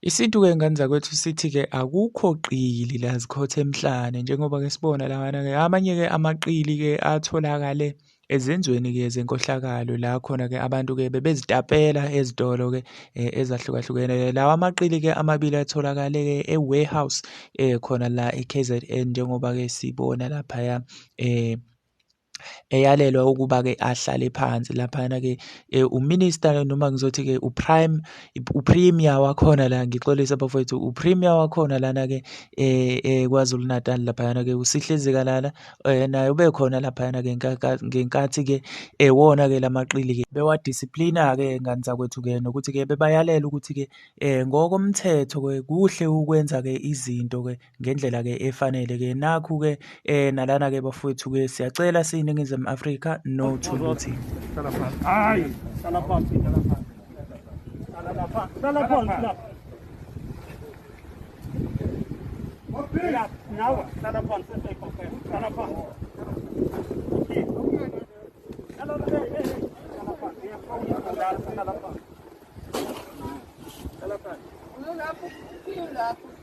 Isintu-ke ngane zakwethu sithi-ke akukho qili la zikhotha emhlane njengoba-ke sibona lawana-ke amanye-ke amaqili-ke atholakale ezenzweni-ke zenkohlakalo la khona-ke abantu-ke bebezitapela ezitolo-ke ezahlukahlukene. Lawa amaqili-ke amabili atholakale-ke e-warehouse khona la e-K_Z_N njengoba-ke sibona laphaya eyalelwa ukuba-ke ahlale phansi laphayana-ke u-minister noma ngizothi-ke u-prime u-premier wakhona la, ngixolise bafowethu, u-premier wakhona lana-ke KwaZulu Natal laphayana-ke uSihle Zikalala naye ubekhona laphayana-ke ngenkathi-ke ewona-ke lamaqili-ke bewadisiplina-ke ngane zakwethu-ke nokuthi-ke bebayalela ukuthi-ke ngokomthetho-ke kuhle ukwenza-ke izinto-ke ngendlela ke efanele ke nakhu ke nalana ke bafowethu ke siyacela siyiNingizimu Afrika no to looting. Hlala phansi. Hayi, hlala phansi, hlala phansi. Hlala lapha, hlala phansi lapha. Nawe, hlala phansi, hlala phansi. Hlala phansi, hlala phansi. Hlala phansi. Lapho, lapho.